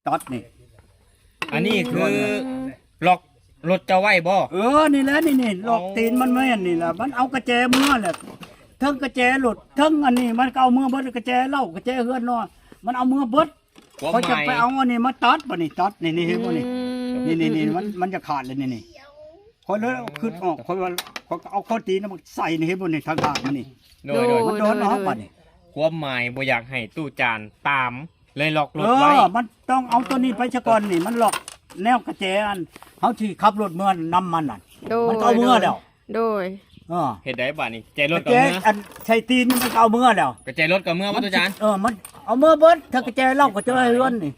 ຕັດນີ້ ອັນນີ້ຄືລັອກລົດເຈົ້າໄວ້ບໍ່? ເອີ ນີ້ແຫຼະ ນີ້ໆ ລັອກຕີນມັນແມ່ນນີ້ລະ ມັນເອົາກະແຈເມືອແຫຼະ ເທິງກະແຈລົດ ເທິງອັນນີ້ ມັນກໍເອົາເມືອເບິດ ກະແຈເຫຼົ້າ ກະແຈເຮືອນນອນ ມັນເອົາເມືອເບິດ. ຂ້ອຍຈະໄປເອົາອັນນີ້ມາຕັດ ບາດນີ້ຕັດ ນີ້ໆ ເຫັນບໍ່ນີ້? ອືມ ນີ້ໆໆ ມັນ ມັນຈະຂາດແລ້ວນີ້ ນີ້ ຂ້ອຍເລີຍຄິດອອກ ຂ້ອຍວ່າ ຂ້ອຍກໍເອົາຂໍ້ຕີນມາໃສ່ນີ້ ເຫັນບໍ່ນີ້? ທາງຂ້າງມັນນີ້ ໂດຍ ໂດຍ ມັນໂດນອອກ ໂດຍ ບາດນີ້ ຄວາມໝາຍບໍ່ຢາກໃຫ້ຕູ້ຈານຕາມ ເລີຍລັອກລົດໄວ້ ເອີ ມັນຕ້ອງເອົາຕົວນີ້ໄປຊະກ່ອນນີ້ ມັນລັອກແນວກະແຈອັນ ເຮົາຊິຂັບລົດເມືອນຳມັນນັ້ນ ໂດຍ ມັນກໍເອົາເມືອແລ້ວ ໂດຍ ເອີ ເຮັດໃດບາດນີ້? ແຈລົດກໍເອົາເມືອ ອັນໃສ່ຕີນມັນກໍເອົາເມືອແລ້ວ ກະແຈລົດກໍເອົາເມືອບໍ່ຕູ້ຈານ? ເອີ ມັນເອົາເມືອເບິດ ຖ້າກະແຈເຫຼົ້າກໍຈະໄດ້ເຮືອນນີ້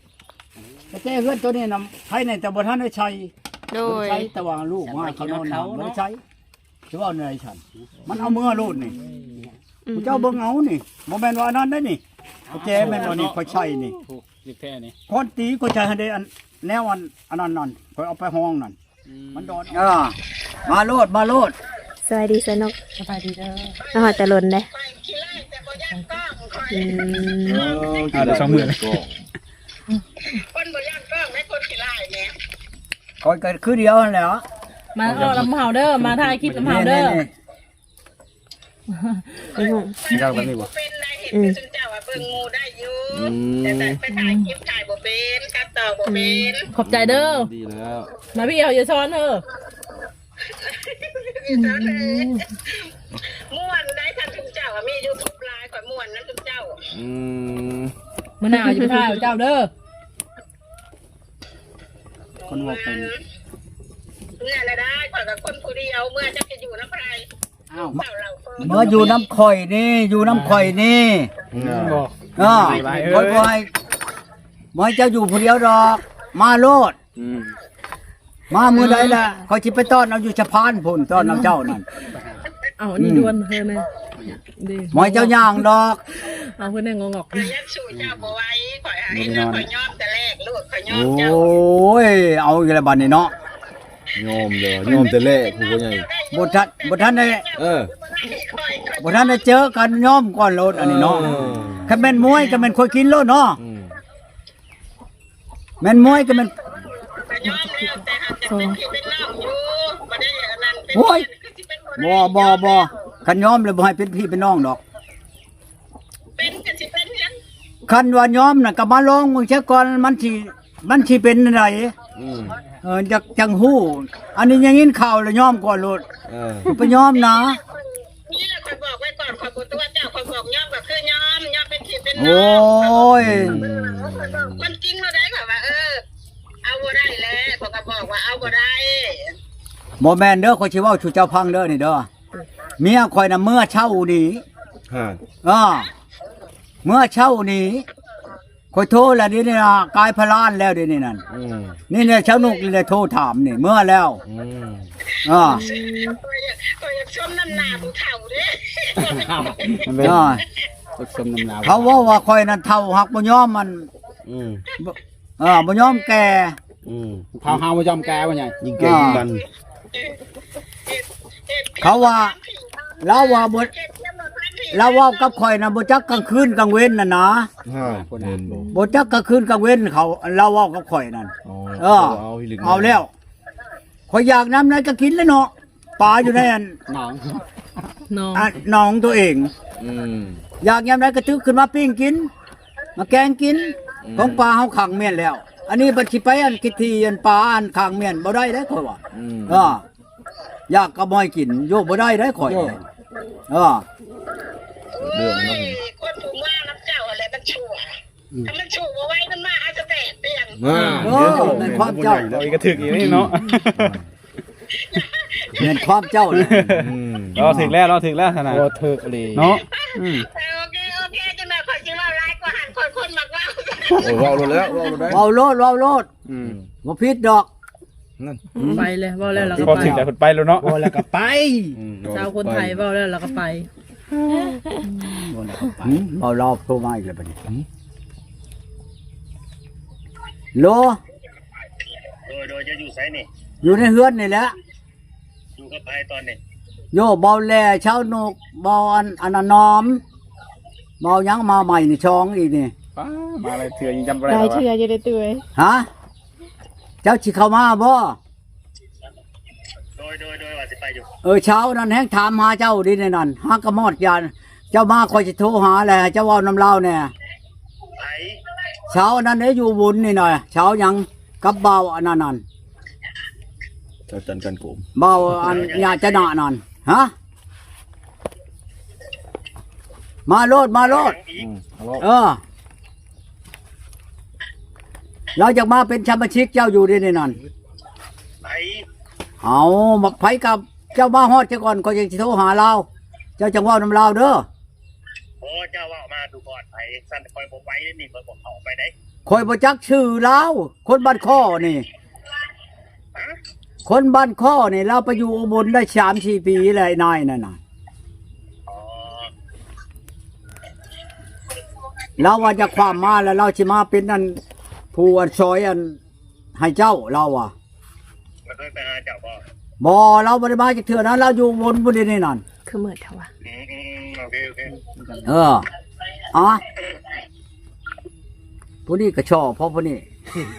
ກະແຈເຮືອນຕົວນີ້ນຳ ໃຜແນ່ ແຕ່ບໍ່ທັນໄດ້ໃສ່ ໂດຍ ບໍ່ໄດ້ໃສ່ ແຕ່ວ່າລູກມາເຂົານອນນຳ ບໍ່ໄດ້ໃສ່ ຊິເວົ້າແນວໃດຊັ້ນ? ມັນເອົາເມືອໂລດນີ້ ອືມ ເຈົ້າເບິ່ງເອົານີ້ ບໍ່ແມ່ນວ່າອັນນັ້ນໄດ໋ນີ້ ກະແຈແມ່ນບໍ່ນີ້ ຂ້ອຍໃສ່ນີ້ ໂອ້ ແທ້ນີ້ ຂ້ອຍຕີ ຂ້ອຍໃສ່ໃຫ້ໄດ້ອັນ ແນວອັນ ອັນນັ້ນນັ້ນ ຂ້ອຍເອົາໄປຫ້ອງນັ້ນ ອືມ ມັນດອນ ເອີ ມາໂລດ ມາໂລດ ສະບາຍດີຊະນົກ ສະບາຍດີເດີ ມາຮອດແຕ່ດົນເດ້ ອືມ ເອີ ກິນເຂົ້າສອງມື້ ຄົນບໍ່ຢ້ານກ້ອງ ແມ່ນຄົນຂີ້ລ້າຍແດ່ ຂ້ອຍກໍຄືດຽວຫັ້ນແຫຼະ ມາເວົ້ານຳເຮົາເດີ ມາຖ່າຍຄລິບນຳເຮົາເດີ ນີ້ໆໆ ເປັນຫຍັງ ເປັນຫຍັງແບບນີ້ບໍ່? ອືມ ເຈົ້າວ່າເບິ່ງໝູ່ໄດ້ຢູ່ ອືມ ແຕ່ໄປຖ່າຍຄລິບຖ່າຍບໍ່ເປັນ ຕັດຕໍ່ບໍ່ເປັນ ອືມ ຂອບໃຈເດີ ດີແລ້ວ ມາພີ່ເອົາຢ່າສອນເດີ ຢ່າສອນເດີ ອືມ ມ່ວນໄດ໋ ຄັນຊຸມເຈົ້າວ່າມີຢູທູບຫຼາຍ ຂ້ອຍມ່ວນນຳຊຸມເຈົ້າ ອືມ ມື້ໜ້າຊິໄປຖ່າຍເອົາເຈົ້າເດີ ຄົນເວົ້າເປັນ ເມື່ອລະໄດ້ ຂ້ອຍກໍຄົນຜູ້ດຽວ ເມື່ອຈັກຈະຢູ່ນຳໃຜ ອ້າວ ເມື່ອຢູ່ນຳຂ້ອຍນີ້ ຢູ່ນຳຂ້ອຍນີ້ ອືມ ບໍ່ ເອີ ຂ້ອຍບໍ່ໃຫ້ ບໍ່ໃຫ້ເຈົ້າຢູ່ຜູ້ດຽວດອກ ມາໂລດ ອືມ ມາມື້ໃດລະ ຂ້ອຍຊິໄປຕ້ອນເອົາຢູ່ສະພານພຸ້ນ ຕ້ອນເອົາເຈົ້ານັ້ນ ເອົາອັນນີ້ ອືມ ດ່ວນເຮີແນ່ ບໍ່ໃຫ້ເຈົ້າຍ່າງດອກ ເອົາເພິ່ນແນ່ງອກໆ ຂ້ອຍຍັງສູ້ເຈົ້າບໍ່ໄຫວ ຂ້ອຍຫາ ເຫັນແລ້ວຂ້ອຍຍອມແຕ່ແລກໂລດ ຂ້ອຍຍອມເຈົ້າ ໂອ້ຍ ເອົາອີກແລ້ວບາດນີ້ເນາະ ຍອມເດີ ຍອມແຕ່ແລກຜູ້ໃຫຍ່ ບໍ່ທັນ ບໍ່ທັນໄດ້ ເອີ ບໍ່ທັນໄດ້ເຈີກັນ ຍອມກ່ອນໂລດ ອັນນີ້ເນາະ ເອີ ຄັນແມ່ນມວຍກໍແມ່ນຂ້ອຍກິນໂລດເນາະ ອືມ ແມ່ນມວຍກໍແມ່ນ ໂອ້ຍ ບໍ່ ບໍ່ ບໍ່ ຄັນຍອມແລ້ວບໍ່ໃຫ້ເປັນພີ່ເປັນນ້ອງດອກ ເປັນກໍຊິເປັນຫຍັງ ຄັນວ່າຍອມນະກໍມາລອງເບິ່ງຊະກ່ອນ ມັນຊິ ມັນຊິເປັນແນວໃດ ອືມ ເອີ ຈັກ ຈັ່ງຮູ້ ອັນນີ້ຍັງຍິນຂ່າວແລ້ວຍອມກ່ອນໂລດ ເອີ ໄປຍອມນະ ນີ້ແຫຼະ ຂ້ອຍບອກໄວ້ກ່ອນ ຂ້ອຍບໍ່ຕົວະເຈົ້າ ຂ້ອຍບອກຍອມກໍຄືຍອມ ຍອມເປັນພີ່ເປັນນ້ອງ ໂອ້ຍ ອືມ ຄວາມຈິງເຮົາໄດ້ ຂ້ອຍວ່າ ເອີ ເອົາບໍ່ໄດ້ແຫຼະ ຂ້ອຍກໍບອກວ່າເອົາບໍ່ໄດ້ ບໍ່ແມ່ນເດີ ຂ້ອຍຊິເວົ້າສູ່ເຈົ້າຟັງເດີນີ້ເດີ ເມຍຂ້ອຍນະເມືອເຊົ້ານີ້ ຮະ ເອີ ເມືອເຊົ້ານີ້ ຂ້ອຍໂທແລ້ວ ດຽວນີ້ນະ ກາຍພະລານແລ້ວ ດຽວນີ້ນັ້ນ ອືມ ນີ້ແຫຼະ ຊາວນົກນີ້ແຫຼະໂທຖາມນີ້ ເມືອແລ້ວ ອືມ ເອີ ຂ້ອຍຢາກ ຂ້ອຍຢາກຊົມນຳໜ້າຜູ້ເຖົ້າເດ້ ມັນເປັນ ເອີ ຊົມນຳໜ້າ ເຂົາເວົ້າວ່າຂ້ອຍນັ້ນເຖົ້າ ຫາກບໍ່ຍອມ ອັນ ອືມ ເອີ ບໍ່ຍອມແກ່ ອືມ ເຂົາ ເຮົາບໍ່ຍອມແກ່ວ່າຫຍັງ ຍິ່ງແກ່ ອ່າ ຍິ່ງມັນ ເຂົາວ່າ ລາວວ່າບໍ່ ລາວເວົ້າກັບຂ້ອຍນະ ບໍ່ຈັກກາງຄືນກາງເວັນຫັ້ນນະ ຮະ ແມ່ນບໍ່ ບໍ່ຈັກກາງຄືນກາງເວັນ ເຂົາ ລາວເວົ້າກັບຂ້ອຍນັ້ນ ອໍ ເອີ ເອົາອີ່ຫຼີ ເອົາແລ້ວ ຂ້ອຍຢາກນ້ຳໃດກໍກິນແຫຼະເນາະ ປາຢູ່ໃນອັນ ໜອງ ໜອງ ອ່າ ໜອງຕົວເອງ ອືມ ຢາກຍາມໃດກໍຕຶກຂຶ້ນມາປີ້ງກິນ ມາແກງກິນ ອືມ ຂອງປ່າເຮົາຂັງມ້ຽນແລ້ວ ອັນນີ້ບັດຊິໄປອັນກິດທີ່ອັນປ່າອັນຂັງມ້ຽນບໍ່ໄດ້ເດ້ຂ້ອຍວ່າ ອືມ ເອີ ຢາກກໍບໍ່ໃຫ້ກິນ ໂຍ ບໍ່ໄດ້ເດ້ຂ້ອຍ ໂຍ ເອີ ເລື່ອງມັນ ໂອ້ຍ ຄົນຜູ້ມານຳເຈົ້າຫັ້ນແຫຼະມັນຊົ່ວ ອືມ ຄັນມັນສູ້ບໍ່ໄຫວ ມັນມາຫາສະແຕກເປັນຫຍັງ ອ່າ ເອີ ແມ່ນຄວາມເຈົ້າ ເວົ້າອີກກໍຖືກອີກນີ້ເນາະ ແມ່ນຄວາມເຈົ້າແຫຼະ ອືມ ເວົ້າຖືກແລ້ວ ເວົ້າຖືກແລ້ວຊັ້ນນະ ເວົ້າຖືກອີ່ຫຼີເນາະ ອືມ ເອີ ໂອເຄ ໂອເຄ ຈັ່ງໃດຂ້ອຍຊິເວົ້າຫຼາຍກວ່າຫັ້ນ ຂ້ອຍຄົນມັກເວົ້າ ເອີ ເວົ້າໂລດແລ້ວ ເວົ້າໂລດໄດ້ ເວົ້າໂລດ ເວົ້າໂລດ ອືມ ບໍ່ຜິດດອກ ນັ້ນ ໄປເລີຍ ເວົ້າແລ້ວລາວກໍໄປ ເວົ້າຖືກແລ້ວເພິ່ນໄປແລ້ວເນາະ ເວົ້າແລ້ວກໍໄປ ອືມ ຊາວຄົນໄທເວົ້າແລ້ວລາວກໍໄປ ເວົ້າລາວໂທມາອີກແລ້ວບັດນີ້ ໂລ ໂດຍ ໂດຍ ເຈົ້າຢູ່ໃສນີ້? ຢູ່ໃນເຮືອນນີ້ແຫຼະ ຢູ່ກັບໃຜຕອນນີ້? ໂຍ ເບົາແຫຼ ຊາວນົກ ເບົາອັນ ອັນນະ ນອມ ເບົາຫຍັງມາໃໝ່ນີ້ ສອງອີກນີ້ ປ້າ ມາຫຼາຍເທື່ອຍັງຈຳບໍ່ໄດ້ ຫຼາຍເທື່ອຢູ່ເດ້ຕູ້ເອີຍ. ຮະ? ເຈົ້າຊິເຂົ້າມາບໍ່? ໂດຍ ໂດຍ ໂດຍ ວ່າຊິໄປຢູ່. ເອີ ເຊົ້ານັ້ນແຮ່ງຖາມຫາເຈົ້າເດ້ນີ້ນັ້ນ ຫາກະມອດຢານ ເຈົ້າມາຂ້ອຍຊິໂທຫາແລ້ວ ໃຫ້ເຈົ້າເວົ້ານຳລາວແດ່. ໃຜ? ເຊົ້ານັ້ນເດ້ ຢູ່ບຸນນີ້ນະ ເຊົ້າຫຍັງ ກັບບ່າວອັນນັ້ນນັ້ນ ເຈົ້າຈັນກັນໂກມ ບ່າວອັນຍາຈະນະນັ້ນ. ຮະ? ມາໂລດ ມາໂລດ. ອືມ ເອີ ລາວຢາກມາເປັນສະມາຊິກເຈົ້າຢູ່ເດ້ນີ້ນັ້ນ. ໃຜ? ເອົາ ມັກໃຜກັບ ເຈົ້າມາຮອດຊະກ່ອນ ຂ້ອຍຈັ່ງຊິໂທຫາລາວ ເຈົ້າຈັ່ງເວົ້ານຳລາວເດີ. ບໍ່ ເຈົ້າເວົ້າມາດູກ່ອນ ໃຜ? ຊັ້ນຂ້ອຍບໍ່ໄປເດ້ນີ້ ຂ້ອຍບໍ່ເຂົ້າໄປເດ້. ຂ້ອຍບໍ່ຈັກຊື່ລາວ ຄົນບ້ານຄໍນີ້. ຮະ? ຄົນບ້ານຄໍນີ້ ລາວໄປຢູ່ອຸບົນໄດ້ສາມສີ່ປີແລ້ວ ນາຍນັ້ນນະ. ອໍ ລາວວ່າຈະຄວາມມາແລ້ວ ລາວຊິມາເປັນອັນ ຜູ້ອັນຊອຍອັນ ໃຫ້ເຈົ້າ ລາວວ່າ. ລາວເຄີຍໄປຫາເຈົ້າບໍ່? ບໍ່ ລາວບໍ່ໄດ້ມາຈັກເທື່ອນະ ລາວຢູ່ວົນພຸ້ນເດນີ້ນັ້ນ. ຄືມືດແທ້ວະ. ອືມໆໆ ໂອເຄໆ ເອີ ອະ ຜູ້ນີ້ກະຊໍ່ພໍຜູ້ນີ້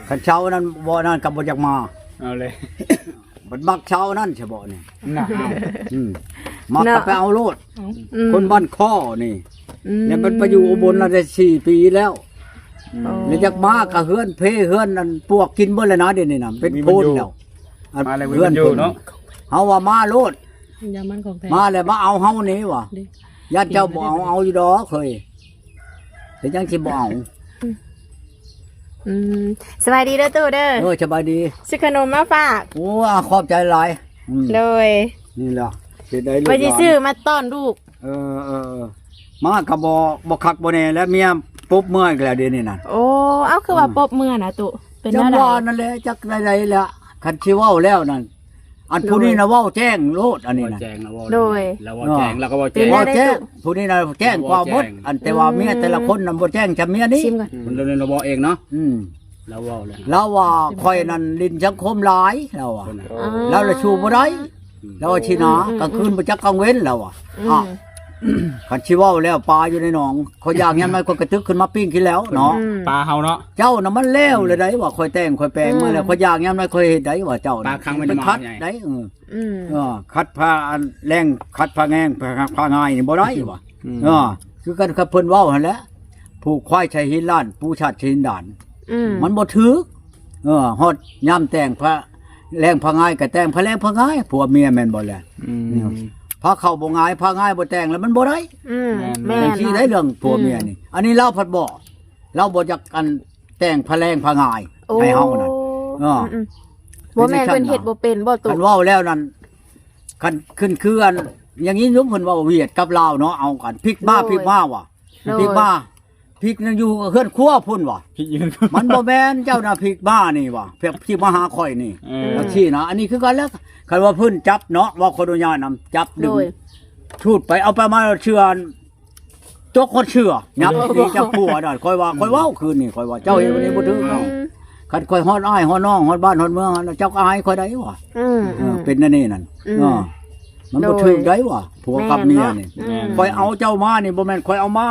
ຄັນເຊົານັ້ນບໍ່ນັ້ນກະບໍ່ຢາກມາ. ເອົາເລີຍ ບັດມັກເຊົານັ້ນຊະບໍ່ນີ້ ນະ ອືມ ມັກກະໄປເອົາໂລດ. ອືມ ຄົນບ້ານຄໍນີ້ ອືມ ແລ້ວມັນໄປຢູ່ອຸບົນລະໄດ້ສີ່ປີແລ້ວ. ອືມ ແລ້ວຢາກມາກະເຮືອນເພເຮືອນອັນປວກກິນເບິດແລ້ວນະ ດຽວນີ້ນະ ເປັນໂພນແລ້ວ. ມາແລ້ວ ເຮືອນເພິ່ນເນາະ ເຮົາວ່າມາໂລດ ຢາມັນຂອງແທ້ ມາແລ້ວມາເອົາເຮົານີ້ວ່າ. ຢ້ານເຈົ້າບໍ່ເອົາ ເອົາຢູ່ດອກເຮີຍ ເປັນຫຍັງຊິບໍ່ເອົາ? ອືມ ສະບາຍດີເດີຕູ້ເດີ. ເອີ ສະບາຍດີ. ຊື້ຂະໜົມມາຝາກ. ໂອ້ ຂອບໃຈຫຼາຍ. ອືມ ໂດຍ ນີ້ລະ ເຮັດໄດ້ລູກ ວ່າຊິຊື້ມາຕ້ອນລູກ. ເອີໆໆ ມາກະບໍ່ ບໍ່ຄັກບໍ່ແນ່ແລ້ວ ເມຍປຸບເມືອອີກແລ້ວດຽວນີ້ນະ. ໂອ້ ເອົ້າ ຄືວ່າ ອືມ ປົບເມືອນະຕຸ ເປັນແນວໃດ? ຈັ່ງວ່ານັ້ນແຫຼະ ຈັກແນວໃດລະ ຄັນຊິເວົ້າແລ້ວນັ້ນ ອັນ ໂດຍ ຜູ້ນີ້ນະເວົ້າແຈ້ງໂລດ ອັນນີ້ນະ ໂດຍ ລາວເວົ້າແຈ້ງ ລາວກະເວົ້າແຈ້ງ ເປັນແນວໃດຕຸ ຜູ້ນີ້ນະແຈ້ງກວ່າໝົດ. ອືມ ອັນແຕ່ວ່າເມຍແຕ່ລະຄົນນະບໍ່ແລ້ງຈຳເມຍນີ້. ຊິມກ່ອນ ມັນລາວເວົ້າເອງເນາະ. ອືມ ລາວເວົ້າແລ້ວ ລາວວ່າຂ້ອຍນັ້ນຫຼິ້ນສັງຄົມຫຼາຍ ລາວວ່າ ອໍ ລາວລະສູ້ບໍ່ໄດ້. ອືມ ລາວວ່າຊີ້ນະ ອືມໆໆ ກາງຄືນບໍ່ຈັກກາງເວັນ ລາວວ່າ. ອືມ ອະ ຄັນຊິເວົ້າແລ້ວປາຢູ່ໃນໜອງ ຂ້ອຍຢາກຍາມໃດຂ້ອຍກະຕຶກຂຶ້ນມາປີ້ງກິນແລ້ວເນາະ. ອືມ ປາເຮົາເນາະ ເຈົ້ານະມັນແລ້ວແລ້ວໃດວ່າ ອືມ ຂ້ອຍແຕ່ງຂ້ອຍແປງມາແລ້ວ ອືມ ຂ້ອຍຢາກຍາມໃດຂ້ອຍເຮັດໄດວ່າ ເຈົ້ານະ ປາຄັງໄວ້ ໄປຂັດໃດ. ອືມ ອືມ ເອີ ຂັດຜ້າອັນແລງ ຂັດຜ້າແງງ ຜ້າງ່າຍນີ້ບໍ່ໄດ້ວ່າ. ອືມ ເອີ ຄືກັນກັບເພິ່ນເວົ້າຫັ້ນແຫຼະ ຜູກຄວາຍໃສ່ຫີນລ້ານ ປູຊາດໃສ່ຫີນດານ. ອືມ ມັນບໍ່ຖືກ. ເອີ ຮອດຍາມແຕ່ງຜ້າແລງຜ້າງ່າຍ ກະແຕ່ງຜ້າແລງຜ້າງ່າຍ ຜົວເມຍແມ່ນບໍ່ແລະ? ອືມ ຜ້າເຂົ້າບໍ່ງ່າຍ ຜ້າງ່າຍບໍ່ແຕ່ງແລ້ວມັນບໍ່ໄດ້. ອືມ ແມ່ນ ແມ່ນ ຈັ່ງຊີ້ໄດ໋ເລື່ອງຜົວເມຍນີ້. ອືມ ອັນນີ້ລາວພັດບໍ່ ລາວບໍ່ຢາກອັນແຕ່ງຜ້າແລງຜ້າງ່າຍ ໂອ້ ໃຫ້ເຮົານັ້ນ. ເອີ ອືມໆ ບໍ່ແມ່ນເພິ່ນເຮັດບໍ່ເປັນບໍ່ຕຸ ຄັນເວົ້າແລ້ວນັ້ນ ຄັນຂຶ້ນຄືອັນຢ່າງນີ້ ສົມມຸດເພິ່ນເວົ້າຫວຽດກັບລາວເນາະ ເອົາກັນ ພິກມາ ໂດຍ ພິກມາວ່າ ໂດຍ ພິກມາ ພິກນັ້ນຢູ່ເຮືອນຄົວພຸ້ນວ່າ. ພິກຢູ່ ມັນບໍ່ແມ່ນເຈົ້ານະພິກມານີ້ວ່າ ພິກມາຫາຂ້ອຍນີ້. ເອີ ຈັ່ງຊີ້ນະ ອັນນີ້ຄືກັນແລ້ວ ຄັນວ່າເພິ່ນຈັບເນາະ ເວົ້າຂໍອະນຸຍາດນຳ ຈັບດຶງ ໂດຍ ທູດໄປ ເອົາໄປມາເຊື່ອ ຕົກຮອດເຊື່ອ ຍັບຕີຈັບຜົວນັ້ນ ຂ້ອຍວ່າ ອືມ ຂ້ອຍເວົ້າຄືນນີ້ ຂ້ອຍວ່າ ເຈົ້າເຮັດແບບນີ້ບໍ່ຖືກເນາະ. ອືມ ຄັນຂ້ອຍຮອດອ້າຍຮອດນ້ອງຮອດບ້ານຮອດເມືອງ ເຈົ້າກະອາຍຂ້ອຍໄດ້ຫວາ? ອືມ ເອີ ອືມ ເປັນແນວນີ້ນັ້ນ. ອືມ ເອີ ມັນບໍ່ຖືກໄດ໋ຫວາ ໂດຍ ຜົວກັບເມຍນີ້. ແມ່ນ ອືມ ຂ້ອຍເອົາເຈົ້າມານີ້ ບໍ່ແມ່ນຂ້ອຍເອົາມາ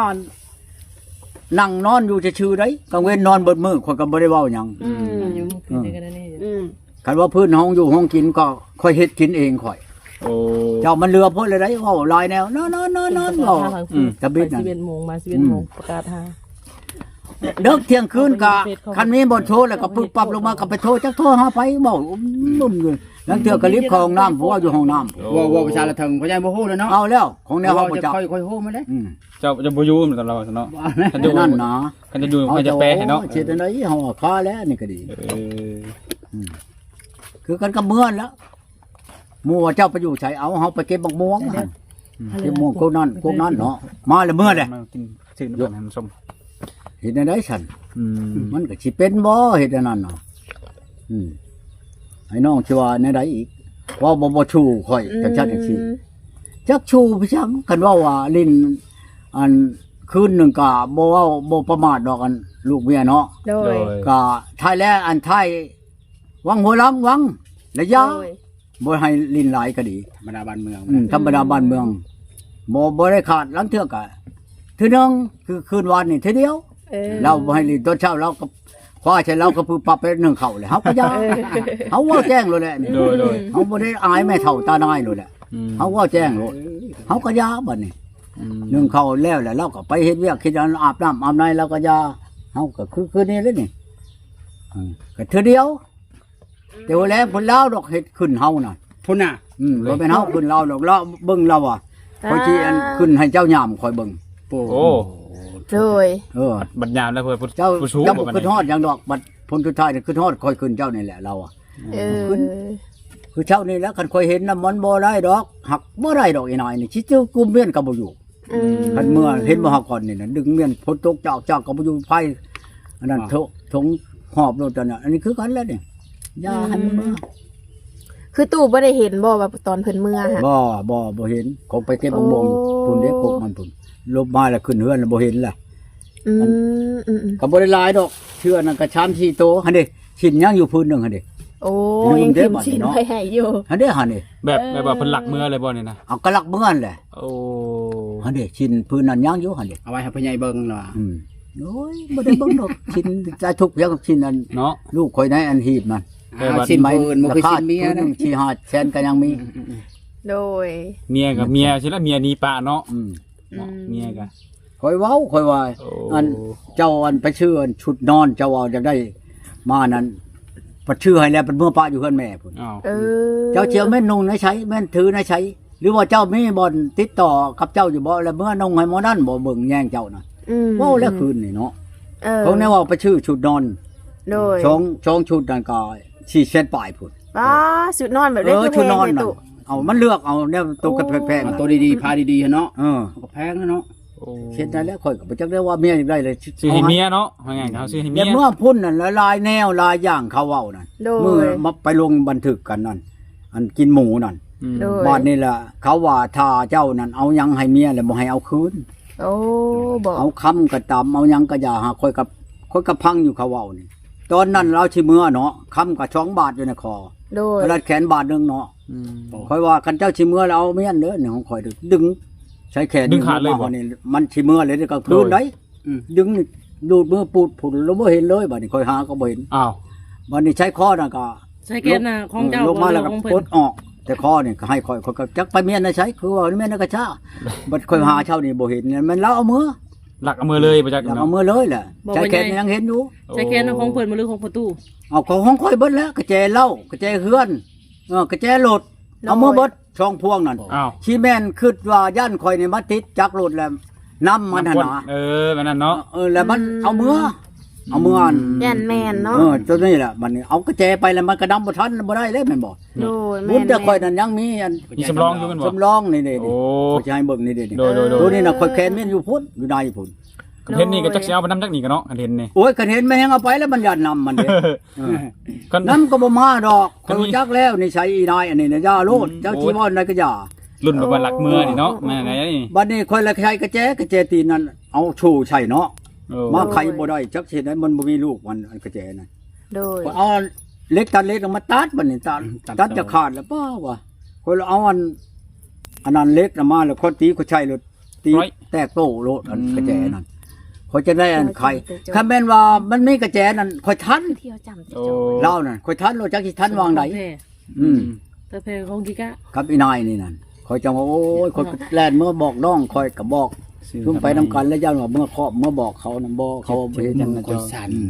ນັ່ງນອນຢູ່ຊື່ໆໄດ໋ ກາງເວັນນອນເບິດມື້ ຂ້ອຍກະບໍ່ໄດ້ເວົ້າຫຍັງ. ອືມ ອືມ ອືມ ຄັນວ່າພື້ນຫ້ອງຢູ່ຫ້ອງກິນກະຂ້ອຍເຮັດກິນເອງຂ້ອຍ. ໂອ້ ເຈົ້າມັນເຫຼືອໂພດແລ້ວໄດ໋ ເວົ້າຫຼາຍແນວ ນອນໆໆໆ ເວົ້າ ອືມ ຕະບິດນັ້ນ ສິບເອັດໂມງມາ ສິບເອັດໂມງ ອືມ ປະກາດຫາ. ເດິກທ່ຽງຄືນກະ ຄັນມີບ່ອນໂທແລ້ວກະປຶບປັບລົງມາ ກະໄປໂທ ຈັກໂທຫາໃຜ ເວົ້າ ອືມ ລາງເທື່ອກະລິບເຂົ້າຫ້ອງນ້ຳ ຜົວຢູ່ຫ້ອງນ້ຳ ເວົ້າ ເວົ້າພາສາລະເຖິງ ພະຍາບໍ່ຮູ້ແລ້ວເນາະ. ເອົາແລ້ວ ຂອງແນວເຮົາບໍ່ຈັກ ຂ້ອຍ ຂ້ອຍຮູ້ມາເດ້. ອືມ ເຈົ້າ ເຈົ້າບໍ່ຢູ່ນຳລາວຊັ້ນເນາະ. ຄັນຢູ່ ນັ້ນນະ ຄັນຈະຢູ່ ໃຜຈະແປໃຫ້ເນາະ. ເຮັດຈັ່ງໃດ ເຮົາຄາແລ້ວນີ້ກະດີ. ເອີ ອືມ ຄືກັນກັບເມືອນແລ້ວ ໝູ່ວ່າເຈົ້າໄປຢູ່ໃສ ເອົາ ເຮົາໄປເກັບໝາກມ່ວງຫັ້ນ. ເກັບມ່ວງກົກນັ້ນກົກນັ້ນເນາະ ມາແລ້ວເມືອແຫຼະ. ມາກິນ ຊື້ນ້ຳໃຫ້ມັນຊົມ ເຮັດແນວໃດຊັ້ນ? ອືມ ມັນກະຊິເປັນບໍ່ ເຮັດແນວນັ້ນນະ. ອືມ ໃຫ້ນ້ອງຊິວ່າແນວໃດອີກ ເວົ້າບໍ່ ບໍ່ສູ້ຂ້ອຍ ອືມ ຈັ່ງຊັ້ນຈັ່ງຊີ້. ຈັກສູ້ໄປຫຍັງ ຄັນເວົ້າວ່າຫຼິ້ນ ອັນ ຄືນໜຶ່ງກະບໍ່ເວົ້າ ບໍ່ປະໝາດດອກ ອັນ ລູກເມຍເນາະ. ໂດຍ ໂດຍ ກະທ້າຍແລ້ວ ອັນທ້າຍ ວັງຫົວຫຼັງ ວັງ ລະຢ່າ ໂດຍ ບໍ່ໃຫ້ຫຼິ້ນຫຼາຍກະດີ. ທຳມະດາບ້ານເມືອງ ອືມ ທຳມະດາບ້ານເມືອງ ບໍ່ ບໍ່ໄດ້ຂາດ. ລາງເທື່ອກະ ເທື່ອໜຶ່ງ ຄືຄືນວານນີ້ເທື່ອດຽວ. ເອີ ລາວບໍ່ໃຫ້ຫຼິ້ນ ຕອນເຊົ້າລາວກໍຄວ້າໃສ່ລາວ ກໍປຶບປັບໄປໜຶ້ງເຂົ້າແຫຼະ ເຮົາກໍຢ່າ ເຮົາເວົ້າແຈ້ງໂລດແຫຼະນີ້ ໂດຍ ໂດຍ ເຮົາບໍ່ໄດ້ອາຍແມ່ເຖົ້າຕານາຍໂລດແຫຼະ ອືມ ເຮົາເວົ້າແຈ້ງໂລດ ເອີ ເຮົາກໍຢ່າບັດນີ້ ອືມ ໜຶ້ງເຂົ້າແລ້ວແຫຼະ ລາວກໍໄປເຮັດວຽກເຮັດຫຍັງ ອາບນ້ຳອາບໃນ ລາວກໍຢ່າ ເຮົາກໍຄື ຄືນີ້ແຫຼະນີ້ ເອີ ກໍເທື່ອດຽວ ແຕ່ວ່າແລ້ວເພິ່ນລາວດອກເຮັດຂຶ້ນເຮົານະ ພຸ້ນນະ ອືມ ບໍ່ແມ່ນເຮົາຂຶ້ນລາວດອກ ລາວເບິ່ງລາວວ່າ ອ່າ ຂ້ອຍຊິອັນຂຶ້ນໃຫ້ເຈົ້າຍາມຂ້ອຍເບິ່ງ ໂອ້ ໂດຍ ເອີ ບັດຍາມແລ້ວເພິ່ນ ເຈົ້າ ຜູ້ສູງ ເຈົ້າບໍ່ ບັດ ຄິດ ນີ້ ຮອດຫຍັງດອກ ບັດຜົນສຸດທ້າຍນີ້ຄິດຮອດຂ້ອຍຂຶ້ນເຈົ້ານີ້ແຫຼະ ລາວວ່າ ເອີ ຄືເຊົ້ານີ້ແຫຼະ ຄັນຂ້ອຍເຫັນນະ ມັນບໍ່ໄດ້ດອກ ຫາກບໍ່ໄດ້ດອກ ອີນາຍນີ້ ຊິຈື່ກຸມວຽນກໍບໍ່ຢູ່ ອືມ ຄັນເມື່ອເຫັນບໍ່ ຫາກ່ອນນີ້ນະ ດຶງມຽນ ຝົນຕົກຈາກໆ ກໍບໍ່ຢູ່ ໄຟອັນນັ້ນ ອ່າ ໂຖ ຖົງຫອບໂລດ ຕອນນັ້ນ ອັນນີ້ຄືກັນແຫຼະນີ້ ຢ່າໃຫ້ມັນເມືອ ອືມ ຄືຕູ້ບໍ່ໄດ້ເຫັນບໍ່ວ່າຕອນເພິ່ນເມືອຫັ້ນ? ບໍ່ ບໍ່ ບໍ່ເຫັນ ຄົງໄປເກັບໝາກມ່ວງ ໂອ້ ພຸ້ນເດ້ ກົກມັນພຸ້ນ ລົບມາແລ້ວຂຶ້ນເຮືອນແລ້ວບໍ່ເຫັນລະ ອືມ ອັນ ອືມໆ ກໍບໍ່ໄດ້ຫຼາຍດອກ ເທື່ອນັ້ນກໍສາມສີ່ໂຕຫັ້ນເດ້ ຊິນຍັງຢູ່ພື້ນໜຶ່ງຫັ້ນເດ້ ໂອ້ ຍັງຖິ້ມຊິນໄວ້ໃຫ້ຢູ່ ຫັ້ນເດ້ ຫັ້ນເດ້ ແບບ ເອີ ແບບວ່າເພິ່ນລັກເມືອເລີຍບໍ່ນີ້ນະ? ເອົາ ກໍລັກເມືອຫັ້ນແຫຼະ ໂອ້ ຫັ້ນເດ້ ຊິນພື້ນນັ້ນຍັງຢູ່ຫັ້ນເດ້ ເອົາໄວ້ໃຫ້ພໍ່ໃຫຍ່ເບິ່ງລະວ່າ ອືມ ໂອ້ຍ ບໍ່ໄດ້ເບິ່ງດອກ ຊິນຈະທຸກພຽງຊິນອັນ ເນາະ ລູກຂ້ອຍໃນອັນຮີບນັ້ນ ແຕ່ວ່າ ຊິນຜູ້ອື່ນບໍ່ຄືຊິນເມຍນະ ສີ່ຫ້າແສນກໍຍັງມີ ອືມໆໆ ໂດຍ ເມຍກໍເມຍຊິລະ ເມຍໜີປະເນາະ ອືມ ເນາະ ອືມ ເມຍກໍ ຂ້ອຍເວົ້າ ຂ້ອຍວ່າ ໂອ້ ອັນເຈົ້າອັນໄປຊື້ອັນຊຸດນອນ ເຈົ້າເວົ້າຢາກໄດ້ມານັ້ນ ພັດຊື້ໃຫ້ແລ້ວ ພັດເມືອປະຢູ່ເຮືອນແມ່ພຸ້ນ ອ້າວ ເອີ ເຈົ້າຊິເອົາແມ່ນນຸ່ງໃນໃສ ແມ່ນຖືໃນໃສ ຫຼືວ່າເຈົ້າມີບ່ອນຕິດຕໍ່ກັບເຈົ້າຢູ່ບໍ່ ແລ້ວເມືອນຸ່ງໃຫ້ໝໍນັ້ນບໍ່ ເບິ່ງແຍງເຈົ້ານະ ອືມ ເວົ້າແລ້ວຄືນນີ້ເນາະ ເອີ ຂອງແນວເວົ້າໄປຊື້ຊຸດນອນ ໂດຍ ສອງ ສອງຊຸດນັ້ນກໍສີ່ແສນປາຍພຸ້ນ ປ້າ ຊຸດນອນແບບໃດ ເອີ ຄືແພງ ຊຸດນອນ ແທ້ຕູ້ ເອົາ ມັນເລືອກເອົາແນວໂຕ ໂອ້ ແພງໆ ເອົາໂຕດີໆ ຜ້າດີໆເນາະ ເອີ ກໍແພງເນາະ ໂອ້ ເຮັດໄດ້ແລ້ວ ຂ້ອຍກໍບໍ່ຈັກໄດ້ວ່າເມຍຢາກໄດ້ເລີຍ ຊິໃຫ້ເມຍເນາະ ວ່າໄງ ເຮົາຊິໃຫ້ເມຍ ແຕ່ເມື່ອພຸ້ນນັ້ນ ຫຼາຍໆແນວຫຼາຍຢ່າງເຂົາເວົ້ານັ້ນ ໂດຍ ມື້ມາໄປລົງບັນທຶກກັນນັ້ນ ອັນກິນໝູນັ້ນ ອືມ ໂດຍ ບາດນີ້ລະ ເຂົາວ່າຖ້າເຈົ້ານັ້ນເອົາຫຍັງໃຫ້ເມຍແລ້ວບໍ່ໃຫ້ເອົາຄືນ ໂອ້ ບໍ່ ເອົາຄຳກໍຕາມ ເອົາຫຍັງກໍຢ່າ ຫາຂ້ອຍກັບ ຂ້ອຍກໍຟັງຢູ່ເຂົາເວົ້ານີ້ ຕອນນັ້ນລາວຊິເມືອເນາະ ຄຳກໍສອງບາດຢູ່ໃນຄໍ ໂດຍ ລັດແຂນບາດໜຶ່ງເນາະ ອືມ ຂ້ອຍວ່າຄັນເຈົ້າຊິເມືອແລ້ວເອົາມຽນເດີ ນີ້ຂອງຂ້ອຍ ດຶງໃສ່ແຂນ ດຶງຂາດເລີຍບໍ່ ນີ້ ມັນຊິເມືອເລີຍ ກາງຄືນໃດ ອືມ ດຶງດູດມືປູດພຸ້ນ ແລ້ວບໍ່ເຫັນເລີຍ ບາດນີ້ຂ້ອຍຫາກໍບໍ່ເຫັນ ອ້າວ ບາດນີ້ໃສ່ຄໍນັ້ນກໍ ໃສ່ແຂນນະ ຂອງເຈົ້າ ເອີ ລົງມາແລ້ວກໍປົດອອກ ແຕ່ຄໍນີ້ກໍໃຫ້ຂ້ອຍ ຂ້ອຍກໍຈັກໄປມຽນໃນໃສ ຄືວ່າມຽນໃນກະຊາ ບັດຂ້ອຍຫາເຊົ້ານີ້ບໍ່ເຫັນ ແມ່ນລາວເອົາເມືອ ລັກເອົາເມືອເລີຍ ບໍ່ຈັກ ລັກເອົາເມືອເລີຍແຫຼະ ໃສ່ແຂນຍັງເຫັນຢູ່ ໃສ່ແຂນຂອງເພິ່ນບໍ່ ຫຼືຂອງພໍ່ຕູ້? ເອົາ ຂອງ ຂອງຂ້ອຍເບິດແຫຼະ ກະແຈເຫຼົ້າ ກະແຈເຮືອນ ເອີ ກະແຈລົດ ເອົາເມືອເບິດ ສອງພວງນັ້ນ ອ້າວ ຊິແມ່ນຄິດວ່າຢ້ານຂ້ອຍນີ້ມາຕິດຈັກລົດແລ້ວນຳມັນຫັ້ນນະ ເອີ ແບບນັ້ນເນາະ ເອີ ແລ້ວມັນເອົາເມືອ ເອົາເມືອ ຢ້ານແມ່ນເນາະ ເອີ ຕົວນີ້ແຫຼະ ບັດນີ້ເອົາກະແຈໄປແລ້ວມັນກະນຳບໍ່ທັນ ບໍ່ໄດ້ເດ້ ແມ່ນບໍ່? ໂດຍ ບຸນແຕ່ຂ້ອຍນັ້ນຍັງມີອັນ ມີສຳລອງຢູ່ແມ່ນບໍ່? ສຳລອງນີ້ເດ້ ໂອ້ ຂ້ອຍຊິໃຫ້ເບິ່ງນີ້ເດ້ ໂດຍໆໆ ຕົວນີ້ນະ ຂ້ອຍແຂນມັນຢູ່ພຸ້ນ ຢູ່ໃນພຸ້ນ ຄັນເຫັນນີ້ກໍຈັກຊິເອົາໄປນຳຈັກນີ້ກໍເນາະ ຄັນເຫັນນີ້ ໂອ້ຍ ຄັນເຫັນແມ່ນຍັງເອົາໄປແລ້ວ ມັນຢ້ານນຳມັນເດ້ ເອີ ຄັນນຳກໍບໍ່ມາດອກ ຂ້ອຍຮູ້ຈັກແລ້ວນິໄສອີນາຍອັນນີ້ນະ ຢ່າໂລດ ເຈົ້າຊິເວົ້າອັນໃດກໍຢ່າ ລຸ້ນແບບວ່າລັກເມືອນີ້ເນາະ ແມ່ນໄດ໋ ບັດນີ້ຂ້ອຍລະໃສ່ກະແຈ ກະແຈຕີນນັ້ນ ເອົາໂຊໃສ່ເນາະ ມາໄຂບໍ່ໄດ້ ຈັກຊິເຮັດໃດ ມັນບໍ່ມີລູກມັນ ອັນກະແຈນັ້ນ ໂດຍ ຂ້ອຍເອົາເຫຼັກ ຕັດເຫຼັກມາຕັດ ບັດນີ້ຕັດ ຕັດຈະຂາດແລ້ວ ປ້າວ່າ ຂ້ອຍລະເອົາອັນ ອັນນັ້ນເຫຼັກນະມາ ແລ້ວຂ້ອຍຕີ ຂ້ອຍໃສ່ໂລດ ຕີແຕກໂຕໂລດ ອັນກະແຈນັ້ນ ຂ້ອຍຈະໄດ້ອັນໄຂ ຄັນແມ່ນວ່າມັນມີກະແຈນັ້ນ ຂ້ອຍທັນ ໂອ້ ລາວນັ້ນ ຂ້ອຍທັນໂລດ ຈັກຊິທັນວ່າງໃດ ອືມ ແຕ່ແພງຂອງກິກະ ກັບອີນາຍນີ້ນັ້ນ ຂ້ອຍຈັ່ງວ່າ ໂອ້ຍ ຂ້ອຍແລ່ນເມືອບອກນ້ອງ ຂ້ອຍກໍບອກ ຊຸມໄປນຳກັນ ແລ້ວຢ້ານວ່າເມືອຄອບ ເມືອບອກເຂົານຳ ບໍ່ ເຂົາບໍ່ເຮັດຫຍັງນະ ເຈົ້າ ອືມ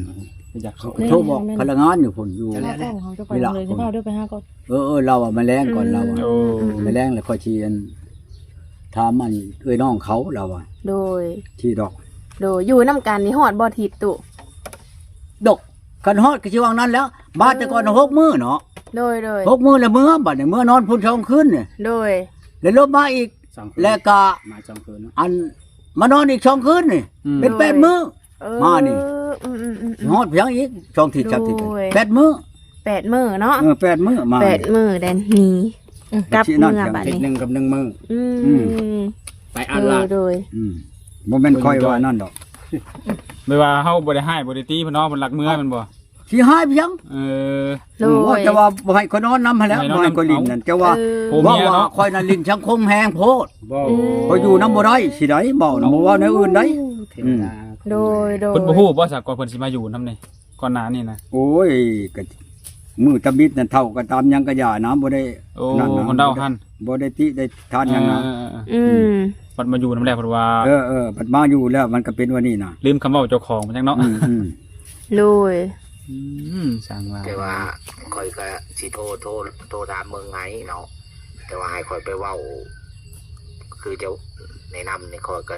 ຂ້ອຍໂທບອກພະນັກງານຢູ່ພຸ້ນ ຢູ່ ນີ້ລະ ເດີ ໄປຫາກ່ອນ ເອີໆ ລາວວ່າມາແລງກ່ອນ ລາວວ່າ ໂອ້ ມາແລງແລ້ວຂ້ອຍຊິອັນ ຖາມອັນເອື້ອຍນ້ອງເຂົາ ລາວວ່າ ໂດຍ ທີ່ດອກ ໂດຍ ຢູ່ນຳກັນນີ້ຮອດບໍ່ທິດຕຸ? ດອກ ຄັນຮອດກໍຊິວ່ານັ້ນແລ້ວ ມາແຕ່ກ່ອນຫົກມື້ເນາະ ໂດຍໆ ຫົກມື້ແລ້ວເມືອ ບັດນີ້ເມືອນອນພຸ້ນສອງຄືນນີ້ ໂດຍ ແລ້ວລົບມາອີກ ສອງຄືນ ແລ້ວກໍ ມາສອງຄືນເນາະ ອັນ ມານອນອີກສອງຄືນນີ້ ອືມ ເປັນແປດມື້ ເອີ ມານີ້ ອືມໆໆໆ ຮອດພຽງອີກສອງທິດສາມທິດ ໂດຍ ແປດມື້ ແປດມື້ເນາະ ເອີ ແປດມື້ມາ ແປດມື້ແດນນີ້ ອືມ ກັບເມືອບັດນີ້ ທິດໜຶ່ງກັບໜຶ່ງມື້ ອືມ ອືມ ໄປອາດລາດ ໂດຍໆ ອືມ ບໍ່ແມ່ນຂ້ອຍວ່ານັ້ນດອກ ແບບວ່າເຮົາບໍ່ໄດ້ຮ້າຍບໍ່ໄດ້ຕີເພິ່ນເນາະ ເພິ່ນລັກເມືອແມ່ນບໍ່? ຊິຮ້າຍໄປຫຍັງ ເອີ ໂດຍ ເອີ ວ່າແຕ່ວ່າບໍ່ໃຫ້ຂ້ອຍນອນນຳຫັ້ນແຫຼະ ບໍ່ໃຫ້ຂ້ອຍຫຼິ້ນນັ້ນ ເຈົ້າວ່າ ເອີ ເວົ້າວ່າຂ້ອຍນັ້ນຫຼິ້ນສັງຄົມແຮງໂພດ ບໍ່ ອືມ ຂ້ອຍຢູ່ນຳບໍ່ໄດ້ຊິໄດ໋ ເວົ້ານະ ບໍ່ເວົ້າແນວອື່ນໄດ໋ ເທວະດາ ໂດຍ ໂດຍ ເພິ່ນບໍ່ຮູ້ບໍ່ ສາກ່ອນເພິ່ນຊິມາຢູ່ນຳນີ້ ກ່ອນໜ້ານີ້ນະ? ໂອ້ຍ ກໍມື້ຕຳອິດນັ້ນ ເຖົ້າກໍຕາມຫຍັງກໍຢ່ານະ ບໍ່ໄດ້ ໂອ້ ນັ້ນນະ ຄົນເຖົ້າຫັ້ນ ບໍ່ໄດ້ຕິໄດ້ທານຫຍັງນະ ເອີໆໆ ອືມ ອືມ ບັດມາຢູ່ນຳແລ້ວເພິ່ນວ່າ ເອີໆ ບັດມາຢູ່ແລ້ວມັນກໍເປັນວ່ານີ້ນະ ລືມຄຳເວົ້າເຈົ້າຂອງມັນຫຍັງເນາະ ອືມໆ ໂດຍ ອືມ ຊ່າງວ່າ ແຕ່ວ່າຂ້ອຍກໍຊິໂທ ໂທ ໂທຖາມເບິ່ງໃຫ້ເນາະ ແຕ່ວ່າໃຫ້ຂ້ອຍໄປເວົ້າ ຄືເຈົ້າແນະນຳນີ້ ຂ້ອຍກໍ